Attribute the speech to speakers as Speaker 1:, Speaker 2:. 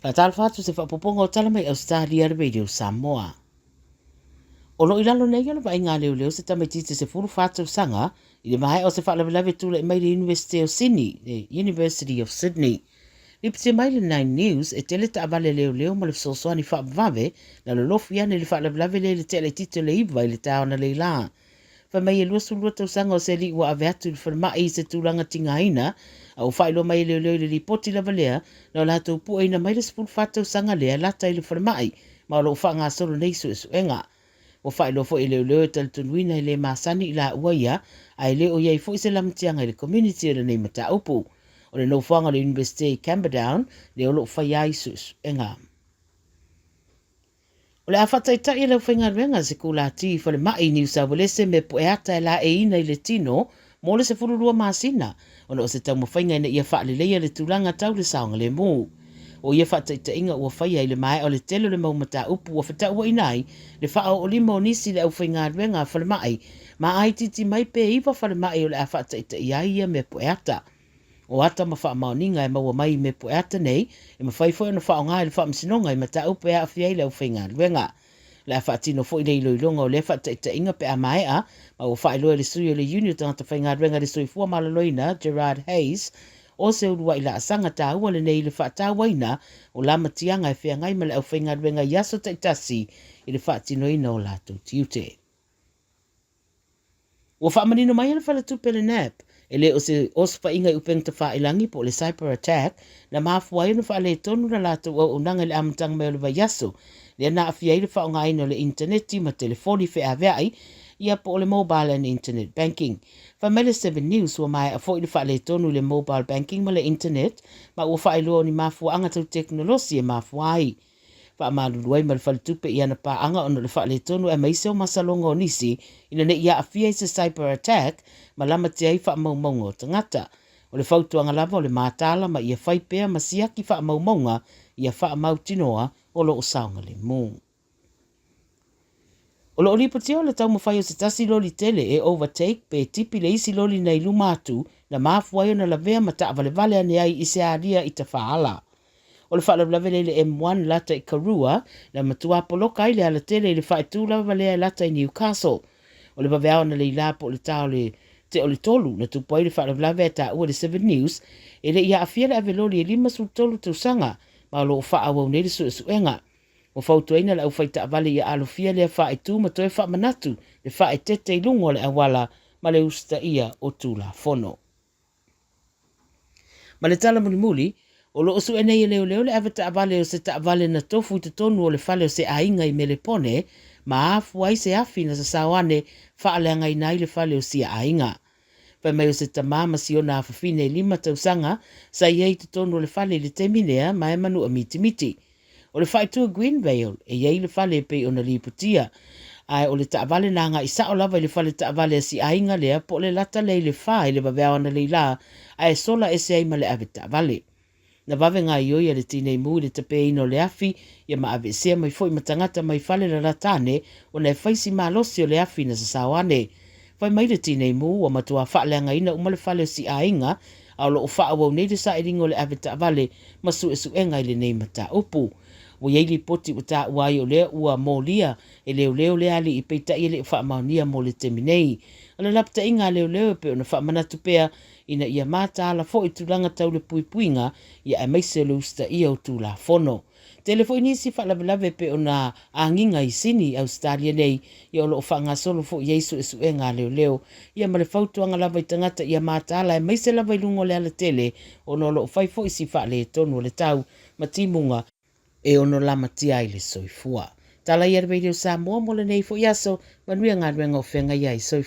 Speaker 1: Faatalofa atu se faapopoga o tala mai Ausetalia le Radio Samoa. O lo o i lalo nei o le vaaiga a leoleo se tamaitiiti 14 tausaga i le maea o se faalavelave tulai mai le Iunivesite o Sini, le University of Sydney. Lipotia mai le Nine News e tele taavale a leoleo ma le fesoasoani faavavave na lolofi ane i le faalavelave lea i le tea laitiiti o le 9 i le taeao analeila. Fai mai e 22 tausaga o se alii ua ave atu i le falemai i se tulaga tigaina, a ua faailoa mai e leoleo i le lipoti lava lea na o latou pueina mai le 14 tausaga lea lata i le falemai ma o lo o faagasolo nei suesuega. Ua faailoa foi e leoleo e talitonuina e le masani i laua ia a e le o i ai foi se lamatiaga i le community o lenei mataupu. O le nofoaga o le Iunivesite i Camperdown lea o lo o faia ai suesuega. O le a faataitai e le aufaigaluega se kulati i falemai i Niusauelese me pueata e laeiina i le tino mo le 12 masina ona o se taumafaiga ina ia faaleleia le tulaga tau le saogalemu. O ia faataitaiga ua faia i le maea o le tele o le mau mataupu ua fetauaina ai le faaoolima o nisi i le aufaigaluega a falemai ma a itiiti mai pe iva falemai o le a faataitaia ai ia mea pueata. O ata ma faamaoniga e maua mai i mea pueata nei, e mafai foi ona faaaoga e le Faamasinoga i mataupu e aafia ai le aufaigaluega. O le a faatino foi le iloiloga o lea faataitaiga pe a maea, ma ua faailoa e le sui o le Iuni o Tagata Faigaluega i le Soifua Maloloina, Gerard Hayes, o se uluai laasaga taua lenei i le faatauaina o lamatiaga e feagai ma le aufaigaluega i aso taitasi i le faatinoina o latou tiute. Ua faamanino mai e le Faletupe le NAB, e le o se osofaiga i upega tafailagi po o le cyber attack na mafua ai ona faaletonu la latou auaunaga i le amataga mai o le vaiaso, lea na aafia ai le faaaogaina o le initaneti ma telefoni feaveai, ia po o le mobile and internet banking. Fai mai le Seven News ua maea foi le faaletonu i le mobile banking ma le internet ma ua faailoa o ni mafuaaga tau tekonolosi e mafua ai. Faamalulu ai ma le faletupe i ana paaga ona o le faaletonu aemaise o masaloga o nisi ina ne i aafia i se cyber attack ma lamatia ai faamaumauga o tagata. O le fautuaga lava o le mataala ma ia fai pea ma siaki faamaumauga ia faamautinoa o lo o saogalemu. O lo o lipotia o le taumafai o se tasi loli tele e overtake pe tipi le isi loli na i luma atu na mafua ai ona lavea ma taavalevale ane ai i se alia i Tafaala. O le faalavelave lea i le M1 lata i Karua na matua poloka ai le alatele i le faaitu lava lea e lata i Newcastle. O le vaveao analeila po o le ta o le te o le tolu na tupu ai le faalavelave a taua i le Seven News e le i aafia le ave loli e 53 tausaga ma o lo o faaauau nei le suesuega. Ua fautuaina le aufaitaavale ia alofia lea faaitu ma toe faamanatu le faaeteete i luga o le auala ma le usitaia o Tulafono. Ma le tala mulimuli, o lo o sue nei e leoleo le avetaavale o se taavale na tofu i totonu o le fale o se aiga i Melepone ma afua ai se afi na sasao ane faaleagaina ai le fale o sia aiga. Fai mai o se tama ma si ona afafine e lima tausaga sa i ai i totonu o le fale i le taimi lea ma e manua mitimiti. O le faaitu Greenvale e i ai le fale e pei ona lipotia, ae o le taavale na agai sao lava i le fale taavale a si aiga lea po o le lata lea i le fa i le vaveao analeila ae sola ese ai ma le ave taavale. Na vave gaioia le tinei mu i le tapeina o le afi ia ma aveesea mai foi ma tagata mai fale lalata ane ona e fai si malosi o le afi na sasao ane. Fai mai le tinei mu ua matua faaleagaina uma le fale o si aiga a o lo o faaauau nei le sailiga o le ave taavale ma suesuega i lenei mataupu. Ua i ai lipoti ua taua ai o lea ua molia e leoleo lea alii peitai e le o faamaonia mo le taimi nei. O le lapataiga a leoleo e pei ona faamanatu pea ina ia mataala foi tulaga tau le puipuiga ia aemaise o le usitaia o Tulafono. Tele foi nisi faalavelave e pei ona agiga i Sini, Ausetalia nei, ia o lo o faagasolo foi i ai suesuega a leoleo, ia ma le fautuaga lava i tagata ia mataala aemaise lava i luga o le alatele ona o lo o fai foi si faaletonu o le tau ma timuga e ono lamatia ai le soifua. Tala ia le Radio Samoa mo lenei foi aso, manuia galuega o feagai ai. Soifua.